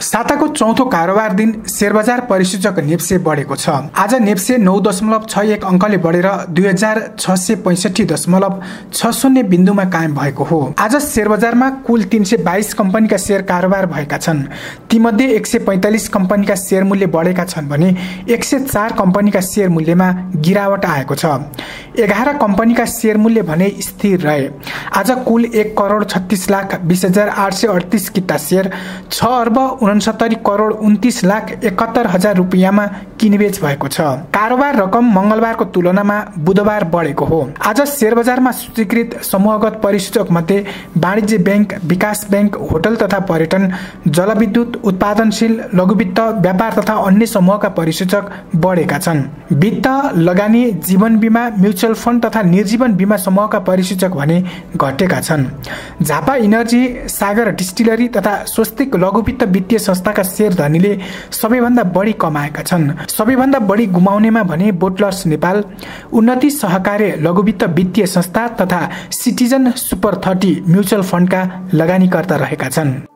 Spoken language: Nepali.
साताको चौथो कारोबार दिन शेयर बजार परिसूचक नेप्से बढेको छ। आज नेप्से 9.61 अङ्कले बढेर 2665.60 बिन्दुमा कायम भएको हो। आज शेयर बजारमा कुल 322 कम्पनीका शेयर कारोबार भएका छन्। तीमध्ये 145 कम्पनीका शेयर मूल्य बढेका छन् भने 104 कम्पनीका शेयर मूल्यमा गिरावट आएको छ। 11 कम्पनीका शेयर मूल्य भने स्थिर रहे। आज कुल 1,36,20,838 किता शेयर 6,69,29,71,000 रुपियाँमा किनबेच भएको छ। कारोबार रकम मंगलबारको तुलनामा बुधबार बढेको हो। आज शेयर बजारमा सूचीकृत समूहगत परिसूचक मध्ये वाणिज्य बैंक, विकास बैंक, होटल तथा पर्यटन, जलविद्युत, उत्पादनशील, लघुवित्त, व्यापार तथा अन्य समूहका परिसूचक बढेका छन्। वित्त, लगानी, जीवन बीमा, म्युचुअल फन्ड तथा निर्जीवन बीमा समूहका परिसूचक भने घटेका छन्। झापा इनर्जी, सागर डिस्टिलरी तथा स्वस्तिक लघुवित्त वित्तीय संस्थाका शेयर धनीले सबैभन्दा बढी कमाएका छन्। सबैभन्दा बढी गुमाउनेमा भने बोटलर्स नेपाल, उन्नति सहकार्य लघुवित्त वित्तीय संस्था तथा सिटिजन सुपर 30 म्युचुअल फन्डका लगानीकर्ता रहेका छन्।